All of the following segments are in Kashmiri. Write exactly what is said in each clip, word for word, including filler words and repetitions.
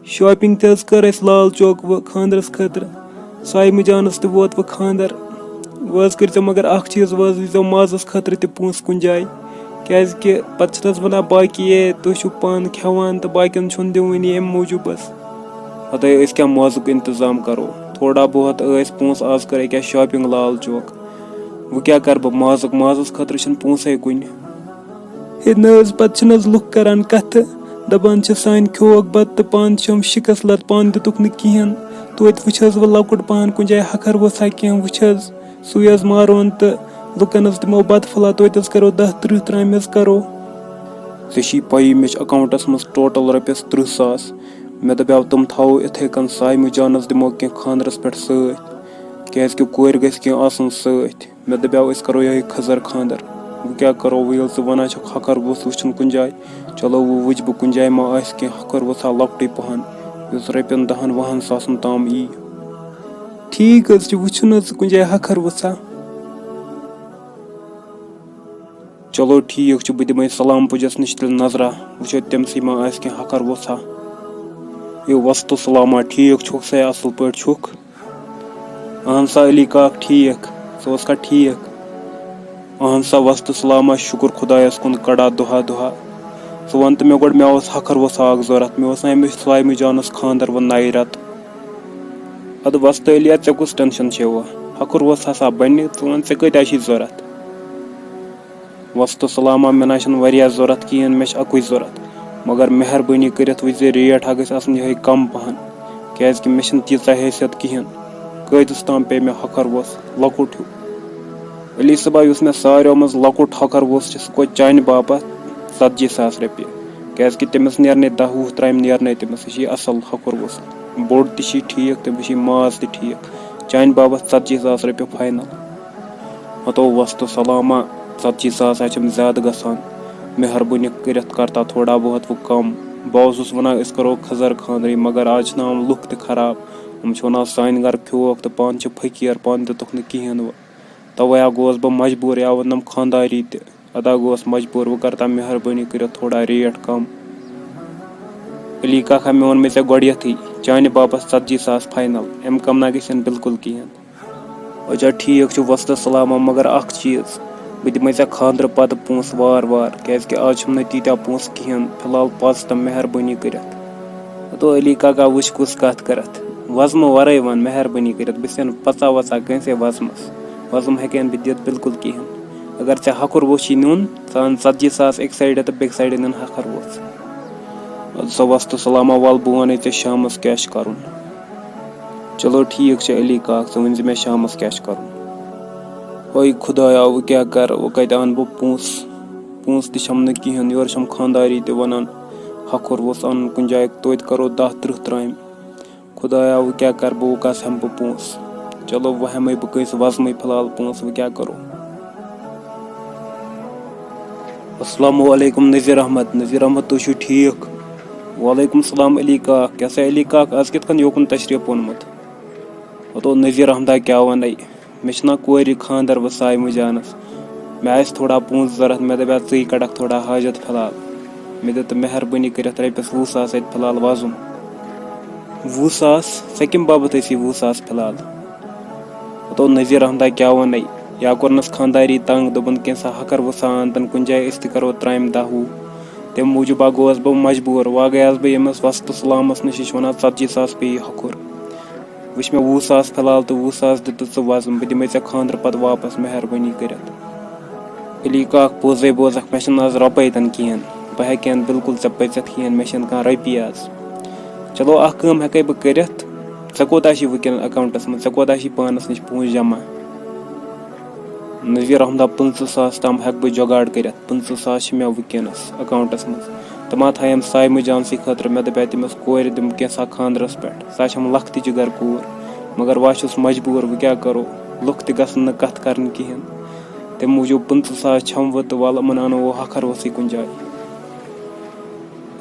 شاپِنٛگ تہِ حظ کٔر اَسہِ لال چوک وۄنۍ خانٛدرَس خٲطرٕ۔ صایمہٕ جانَس تہِ ووت وۄنۍ خانٛدر۔ وۄنۍ حظ کٔرۍزیو مگر اَکھ چیٖز، وۄنۍ حظ دیٖزیو مازَس خٲطرٕ تہِ پونٛسہٕ کُنہِ جایہِ، کیٛازِکہِ پَتہٕ چھِنہٕ حظ وَنان باقی، "اے، تُہۍ چھِو پانہٕ کھٮ۪وان تہٕ باقیَن چھُنہٕ دِوٲنی"، اَمہِ موٗجوٗب حظ۔ ہَتَے أسۍ کیٛاہ مازُک اِنتظام کَرو؟ تھوڑا بہت ٲسۍ پونٛسہٕ، آز کٔر اَکہِ شاپِنٛگ لال چوک۔ وۄنۍ کیٛاہ کَرٕ بہٕ مازُک؟ مازَس خٲطرٕ چھِنہٕ پونٛسَے کُنہِ۔ ہے نہ حظ، پَتہٕ چھِنہٕ حظ لُکھ کَران کَتھٕ، دَپان چھِ، "سانہِ کھیووکھ بَتہٕ تہٕ پانہٕ چھِ یِم شِکَس لَد، پانہٕ دِتُکھ نہٕ کِہیٖنۍ۔ توتہِ وٕچھ حظ وۄنۍ لۄکُٹ پَہَن کُنہِ جایہِ ہَکھَر ووٚژھا کینٛہہ، وٕچھ حظ، سُے حظ مارون تہٕ لُکَن حظ دِمو بَتہٕ پھوٚلہ، توتہِ حظ کَرو دَہ تٕرٛہ ترٛامہِ حظ کَرو۔" ژےٚ چھِی پَیی، مےٚ چھِ اٮ۪کاوُنٛٹَس منٛز ٹوٹَل رۄپیَس تٕرٛہ ساس۔ مےٚ دَپیٛاو، تِم تھاوو اِتھَے کٔنۍ، صایمہٕ جانَس دِمو کینٛہہ خانٛدرَس پٮ۪ٹھ سۭتۍ، کیٛازِکہِ کورِ گژھِ کینٛہہ آسُن سۭتۍ۔ مےٚ دَپیٛاو، أسۍ کَرو یِہوٚے خٔزٕر خانٛدر۔ وۄنۍ کیٛاہ کَرو؟ وۄنۍ ییٚلہِ ژٕ وَنان چھَکھ ہَکھَر ووٚژھ وٕچھُن کُنہِ جایہِ، چلو، وۄنۍ وٕچھِ بہٕ کُنہِ جایہِ ما آسہِ کینٛہہ ہَکھَر ووٚژھا لۄکٹُے پَہَن، یُس رۄپیَن دَہَن وُہَن ساسَن تام یی۔ ٹھیٖک حظ چھُ، وٕچھُن حظ ژٕ کُنہِ جایہِ ہَکھَر ووٚژھا۔ چلو، ٹھیٖک چھُ، بہٕ دِمَے سلام پُجَس نِش تیٚلہِ نظرہ، وٕچھو تٔمۍ سٕے ما آسہِ کینٛہہ ہَکھَر ووٚژھا۔ ہے وۄستہٕ سلامہ، ٹھیٖک چھُکھ سا؟ اَصٕل پٲٹھۍ چھُکھ؟ اہن سا علی کاک، ٹھیٖک۔ ژٕ اوسکھا ٹھیٖک؟ اہن سا وۄستہٕ سلامہ، شُکُر خۄدایَس کُن، کڑا دۄہا دۄہا۔ ژٕ وَن تہٕ مےٚ گۄڈٕ، مےٚ اوس ہَکھَر ووٚژھا اَکھ ضوٚرَتھ، مےٚ اوس نہٕ أمِس صایمہٕ جانَس خانٛدر وۄنۍ نَیہِ رٮ۪تہٕ۔ اَدٕ وۄستہٕ علیہ، ژےٚ کُس ٹٮ۪نشَن چھے وۄنۍ؟ ہَکھُر ووٚژھ ہسا بَنہِ، ژٕ وَن ژےٚ کۭتیٛاہ چھِی ضوٚرَتھ؟ وۄستہٕ سلامہ، مےٚ نہ چھَنہٕ واریاہ ضوٚرَتھ کِہیٖنۍ، مےٚ چھِ اَکُے ضوٚرَتھ۔ مگر مہربٲنی کٔرِتھ وٕچھ زِ ریٹ ہا گژھِ آسٕنۍ یِہوٚے کَم پَہَن، کیٛازِکہِ مےٚ چھِنہٕ تیٖژاہ حیثیت کِہیٖنۍ۔ کۭتِس تام پیٚیہِ مےٚ ہَکھَر ووٚژھ لۄکُٹ ہیوٗ؟ علی صٲبا، یُس مےٚ ساروِیو منٛز لۄکُٹ ہَکھَر ووٚژھ چھِ، سُہ گوٚو چانہِ باپَتھ ژَتجی ساس رۄپیہِ، کیٛازِکہِ تٔمِس نیرنَے دَہ وُہ ترٛامہِ نیرنَے تٔمِس، یہِ چھِ اَصٕل ہَکھُر ووٚژھ، بوٚڑ تہِ چھِ ٹھیٖک، تٔمِس چھِ ماز تہِ ٹھیٖک۔ چانہِ باپَتھ ژَتجی ساس رۄپیہِ فاینَل۔ ہتو وۄستہٕ سلامہ، ژتجی ساس ہا چھِم زیادٕ گژھان۔ مہربٲنی کٔرِتھ کر تا تھوڑا بہت وۄنۍ کم۔ بہٕ اوسُس ونان أسۍ کرو خٔزر خانٛدرٕے، مگر آز چھِنہ یِم لُکھ تہِ خراب۔ یِم چھِ ونان سانہِ گرٕ کھیووکھ تہٕ پانہٕ چھِ فقیٖر، پانہٕ دِتُکھ نہٕ کِہیٖنۍ وۄنۍ۔ توے ہا گوس بہٕ مجبوٗر، یا ووٚنُم خانٛداری تہِ۔ ادا گوس مجبوٗر، وۄنۍ کر تا مہربٲنی کٔرِتھ تھوڑا ریٹ کم۔ علی کاکا، مےٚ ووٚن مےٚ ژےٚ گۄڈٕنیتھٕے، چانہِ باپتھ ژتجی ساس فاینل، امہِ کم نہ گژھن بالکل کِہیٖنۍ۔ اچھا، ٹھیٖک چھُ وۄستہٕ سلامہ، مگر اکھ چیٖز، بہٕ دِمے ژےٚ خانٛدرٕ پتہٕ پونٛسہٕ وار وار، کیٛازِکہِ آز چھِم نہٕ تیٖتیٛاہ پونٛسہٕ کِہیٖنۍ، فی الحال پَژھ تہٕ مہربٲنی کٔرِتھ۔ ہتو علی کاکا، وٕچھ کُس کَتھ کٔرٕتھ، وۄزمہٕ وَرٲے وَن مہربٲنی کٔرِتھ، بہٕ چھُسَے نہٕ پَژھا وَژھا کٲنٛسے وۄزمَس، وۄزُم ہٮ۪کے نہٕ بہٕ دِتھ بِلکُل کِہیٖنۍ۔ اگر ژےٚ ہَکھُر ووٚژھ چھُے نیُن، ژٕ اَن ژَتجی ساس أکۍ سایڈٕ تہٕ بیٚکہِ سایڈٕ نِن ہَکھُر ووٚژھ۔ اَدٕ سا وۄستہٕ سلامہ، وَل بہٕ وَنَے ژےٚ شامَس کیٛاہ چھُ کَرُن۔ چلو ٹھیٖک چھُ علی کاک، ژٕ ؤنۍ زِ مےٚ شامَس کیٛاہ چھُ کَرُن۔ ہٲے خۄدایا، وۄنۍ کیٛاہ کَرٕ، وۄنۍ کَتہِ اَنہٕ بہٕ پونٛسہٕ؟ پونٛسہٕ تہِ چھَم نہٕ کِہیٖنۍ، یورٕ چھَم خانٛداری تہِ وَنان، ہَکھُر ووٚژھ اَنُن کُنہِ جایہِ، توتہِ کَرو دَہ تٕرٛہ ترٛامہِ۔ خۄدایا، وۄنۍ کیٛاہ کَرٕ بہٕ، وۄنۍ کَس ہٮ۪مہٕ بہٕ پونٛسہٕ؟ چلو، وۄنۍ ہٮ۪مَے بہٕ کٲنٛسہِ وۄزمٕے فی الحال پونٛسہٕ، وۄنۍ کیٛاہ کَرو؟ السلام علیکم نذیر احمد۔ نذیر احمد، تُہۍ چھِو ٹھیٖک؟ وعلیکم السلام علی کاک۔ کیٛاہ سا علی کاک، آز کِتھ کٔنۍ یوکُن تشریف اوٚنمُت؟ ہتو نذیر احمدا، کیٛاہ وَنَے؟ مےٚ چھُنہ کورِ خانٛدر وۄنۍ صایمہٕ جانَس۔ مےٚ آسہِ تھوڑا پونٛسہٕ ضوٚرَتھ، مےٚ دَپیٛاو ژٕے کَڑَکھ تھوڑا حاجت فی الحال۔ مےٚ دیُت مہربٲنی کٔرِتھ رۄپیَس وُہ ساس اَتہِ فی الحال وَزُم۔ وُہ ساس؟ ژےٚ کَمہِ باپَتھ ٲسی وُہ ساس فی الحال؟ ہتو نذیر احمدا، کیٛاہ وَنَے؟ یا کوٚرنَس خانٛداری تنٛگ، دوٚپُن، "کینٛژھا ہَکھَر وۄژھا اَن تَن کُنہِ جایہِ، أسۍ تہِ کَرو ترٛامہِ دَہ وُہ۔" تَمہِ موٗجوٗب ہا گوس بہٕ مجبوٗر۔ وۄنۍ گٔیَس بہٕ ییٚمِس وۄستہٕ سلامَس نِش، یہِ چھُ وَنان، "ژَتجی ساس پیٚیہِ ہَکھُر۔" وٕچھ مےٚ وُہ ساس فی الحال تہٕ وُہ ساس دِتُتھ ژٕ وَزُم، بہٕ دِمَے ژےٚ خانٛدرٕ پَتہٕ واپَس مہربٲنی کٔرِتھ۔ علی کاک، پوٚزَے بوزَکھ، مےٚ چھِنہٕ آز رۄپَے تَن کِہیٖنۍ، بہٕ ہٮ۪کہٕ ہَن بِلکُل ژےٚ پٔژِتھ کِہیٖنۍ، مےٚ چھِنہٕ کانٛہہ رۄپیہِ آز۔ چلو، اَکھ کٲم ہٮ۪کَے بہٕ کٔرِتھ، ژےٚ کوٗتاہ چھُے وٕنکٮ۪ن اٮ۪کاوُنٛٹَس منٛز، ژےٚ کوٗتاہ چھُے پانَس نِش پونٛسہٕ جمع؟ نذیر احمدا، پٕنٛژٕہ ساس تام ہٮ۪کہٕ بہٕ جُگاڑ کٔرِتھ، پٕنٛژٕہ ساس چھِ مےٚ وٕنکٮ۪نَس اٮ۪کاوُنٛٹَس منٛز۔ تہٕ ما تھایَم صایمہٕ جانسٕے خٲطرٕ، مےٚ دَپیٛاو تٔمِس، "کورِ دِمہٕ کینٛژھا خانٛدرَس پٮ۪ٹھ، سۄ چھَم لَکھ تہِ جِگر کوٗر، مگر وۄنۍ چھُس مجبوٗر، وۄنۍ کیٛاہ کَرو، لُکھ تہِ گژھن نہٕ کَتھ کَرٕنۍ کِہیٖنۍ۔" تَمہِ موٗجوٗب پٕنٛژٕہ ساس چھَم وۄنۍ تہٕ وَلہٕ یِمَن اَنو وۄنۍ ہَکھَر وۄژھٕے کُنہِ جایہِ۔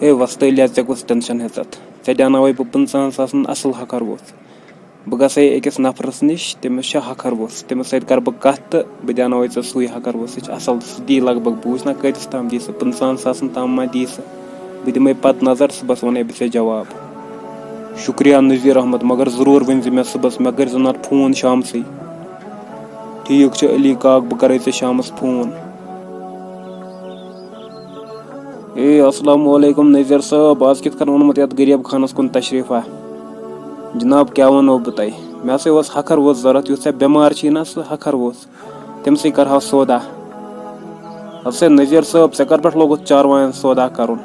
ہے وۄستہٕ علیہ، ژےٚ کُس ٹٮ۪نشَن ہیٚژَتھ؟ ژےٚ دیٛاناوَے بہٕ پٕنٛژٕہَن ساسَن اَصٕل ہَکھَر وۄژھ۔ بہٕ گژھٕ أکِس نفرَس نِش، تٔمِس چھِ ہَکھَر وۄژھ، تٔمِس سۭتۍ کَرٕ بہٕ کَتھ تہٕ بہٕ دیٛاناوَے ژےٚ سُے ہَکھَر وۄژھ، سُہ چھِ اَصٕل، سُہ دی لگ بگ، بہٕ وٕچھِ نہ کۭتِس تام دی سُہ، پٕنٛژٕہَن ساسَن تام ما دی سُہ، بہٕ دِمَے پَتہٕ نظر، صُبحَس وَنَے بہٕ ژےٚ جواب۔ شُکریہ نذیر احمد، مگر ضروٗر ؤنۍ زِ مےٚ صُبحس، مےٚ کٔرۍ زِ نتہٕ فون شامسٕے۔ ٹھیٖک چھُ علی کاک، بہٕ کرے ژےٚ شامس فون۔ اے السلام علیکم نذیر صٲب، آز کِتھ کٔنۍ اوٚنمُت یتھ غریب خانس کُن تشریفا؟ جناب، کیٛاہ ونو بہٕ تۄہہِ، مےٚ ہسا اوس ہکھر ووٚژھ ضروٗرت، یُتھ ژےٚ بٮ۪مار چھی نا سُہ ہکھر ووٚژھ، تٔمۍ سٕے کرہاو سودا۔ ہسا نذیر صٲب، ژےٚ کر پٮ۪ٹھ لوگُتھ چاروایَن سودا کرُن؟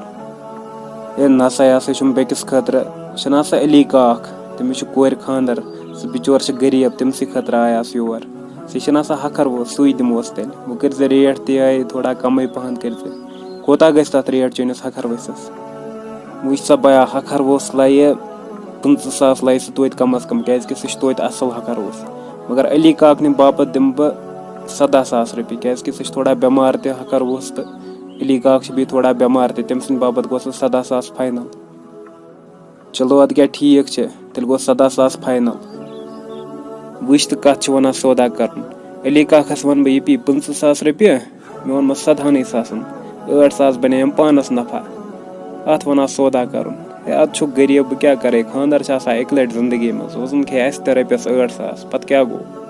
ہے نسا، یہِ ہسا چھُم بیٚکِس خٲطرٕ، یہِ چھُنہٕ آسان علی کاک، تٔمِس چھُ کورِ خانٛدر، سُہ بِچور چھُ غریٖب، تٔمۍ سٕے خٲطرٕ آیاس یور۔ سُہ چھُنہٕ آسان ہکھر ووٚژھ، سُے دِموس تیٚلہِ۔ وۄنۍ کٔرۍ زِ ریٹ تہِ یِہوٚے تھوڑا کمٕے پہن کٔرۍ زِ۔ کوٗتاہ گژھِ تتھ ریٹ چٲنِس ہکھر ووٚژھس؟ وٕچھ سا بیا، ہکھر ووٚژھ لایہِ پٕنٛژٕہ ساس لایہِ سُہ توتہِ کم از کم، کیازِ کہِ سُہ چھُ توتہِ اصل ہکھر ووٚژھ۔ مگر علی کاکنہِ باپتھ دِمہٕ بہٕ سداہ ساس رۄپیہِ، کیازِ کہِ سُہ چھُ تھوڑا بٮ۪مار تہِ ہکھر ووٚژھ، تہٕ علی کاک چھُ بیٚیہِ تھوڑا بٮ۪مار تہِ، تٔمۍ سٕنٛدِ باپتھ گوٚو سُہ سداہ ساس فاینل۔ چلو، ادٕ کیٛاہ ٹھیٖک چھِ، تیٚلہِ گوٚو سداہ ساس فاینل۔ وٕچھ تہٕ کتھ چھِ ونان سودا کرُن۔ علی کاکس ونہٕ بہٕ یہِ پیٚیہِ پٕنٛژٕہ ساس رۄپیہِ، مےٚ ووٚنمس سدہنٕے ساسن، ٲٹھ ساس بنے أمۍ پانس نفع۔ اتھ ونان سودا کرُن۔ ہے، ادٕ چھُکھ غریب، بہٕ کیٛاہ کرے، خانٛدر چھِ آسان اکہِ لٹہِ زندگی منٛز، وۄزُم کھے اسہِ تہِ رۄپیس ٲٹھ ساس، پتہٕ کیٛاہ گوٚو؟